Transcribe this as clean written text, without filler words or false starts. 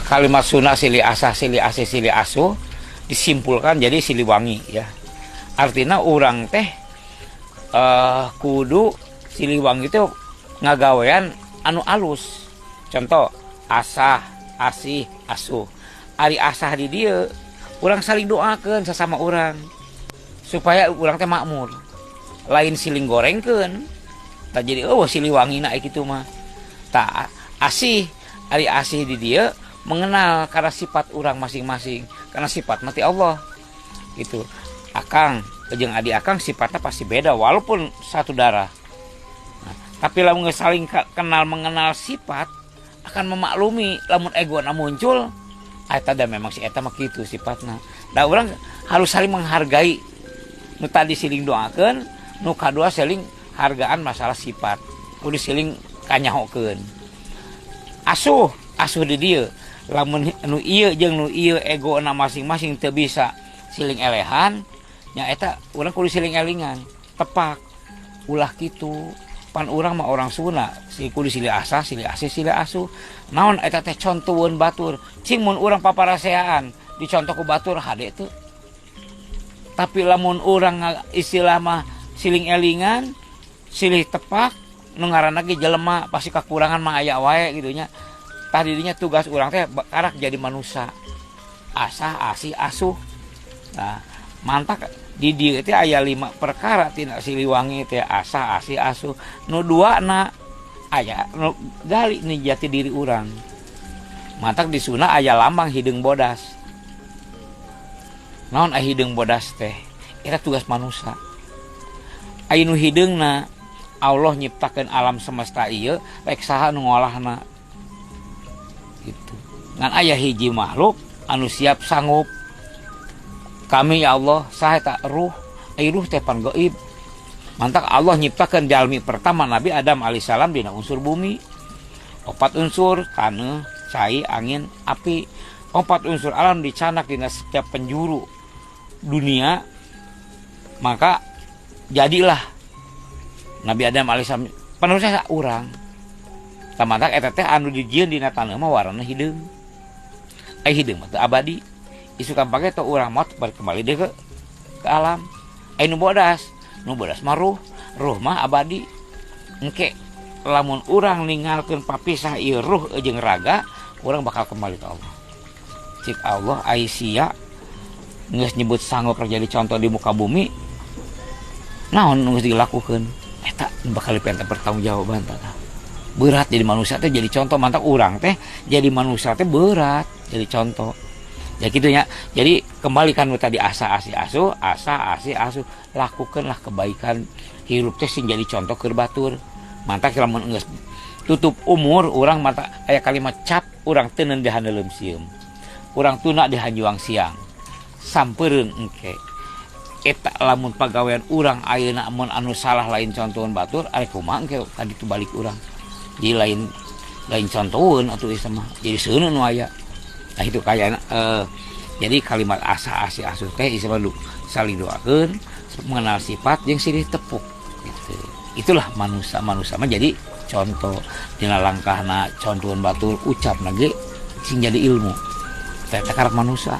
Kalimat Sunda silih asah, silih asih, silih asuh disimpulkan jadi Siliwangi ya. Artinya urang teh kudu Siliwangi itu ngagawean anu alus. Contoh asah, asih, asuh. Ari asah di dieu urang saling doakeun sesama urang supaya urang teh makmur, lain siling gorengkeun. Tah, jadi oh Siliwangi na kitu mah. Tah, asih, ari asih di dieu mengenal karena sifat urang masing-masing, karena sifat mati Allah gitu. Akang jeung adi akang sifatnya pasti beda walaupun satu darah. Nah, tapi lamun geus saling kenal mengenal sifat akan memaklumi lamun ego na muncul eta da memang si eta mah kitu sifatna. Nah, urang harus saling menghargai. Nu tadi siling doakeun, nu kadua saling hargaan masalah sifat, kudu siling kanyahokeun. Asuh, asuh di dieu lamun nu ieu jeung nu ieu ego na masing-masing teu bisa siling elehan nya, eta urang kudu siling elingan, tepak, ulah kitu, pan urang mah orang Sunda si kudu silih asah, silih asih, silih asuh. Naon eta teh? Contoheun batur. Cing mun urang paparaseaan dicontoh ku batur, hade teu? Tapi lamun urang istilah mah siling elingan, silih tepak, nu ngaranna ge jelema pasti kekurangan mah aya wae gitu nya. Tah, didinya tugas urang teh karak jadi manusia asah, asih, asuh. Nah, mantak di dieu teh aya lima perkara tina Siliwangi teh: asah, asih, asuh. Nu dua na aya nu gali nih jati diri urang. Mantak di Sunda aya lambang hideung bodas. Naon aya hideung bodas teh? Eta tugas manusia. Aya nu hideungna, Allah nyiptakeun alam semesta ieu rek saha nu ngolahna gitu. Ngan aya hiji makhluk anu siap sanggup, "Kami, ya Allah." Saha eta? Ruh. Ai ruh teh pan gaib. Mantak Allah nyiptakeun jalmi pertama, Nabi Adam alaihissalam, dina unsur bumi. Opat unsur: taneuh, cai, angin, api. Opat unsur alam dicanak dina setiap penjuru dunia, maka jadilah Nabi Adam alaihissalam penerusnya urang. Tah, mantak eta teh anu dijieun dina taneuh mah warna hideung. Ai hideung mah teu abadi, isukan pake teh urang maot balik kembali deui ke alam. Ai nu bodas, nu bodas mah ruh, ruh mah abadi. Engke lamun urang ninggalkeun papisah ieu ruh jeung raga, urang bakal kembali ke Allah. Cik Allah, ai sia geus nyebut sanggup jadi contoh di muka bumi, naon nu geus dilakukeun? Eta bakal dipenta pertanggungjawaban. Tah, berat jadi manusia teh, jadi contoh. Mantak urang teh jadi manusia teh berat jadi contoh ya gitu ya. Jadi kembalikan nu tadi, asa, asih, asuh. Asa, asih, asuh, lakukanlah kebaikan, hirup teh sing jadi contoh keur batur. Mantak lamun geus tutup umur urang mata aya kalimat cap, urang teuneun di handeuleum sieum, urang tuna di hanjuang siang, sampereun engke. Eta lamun pagawean urang ayeuna mun anu salah lain contohan batur, ari kumaha engke kaditu balik urang? Jadi lain lain contohan atuh ieu mah, jadi seuneun nu aya. Nah, itu kayak jadi kalimat asa, asih, asuh teh istilah saling doakeun, mengenal sifat jeung silih tepuk gitu. Itulah manusia. Manusia mah jadi contoh dina langkahna, contohan batur, ucapna ge sing jadi ilmu. Teh karep manusia.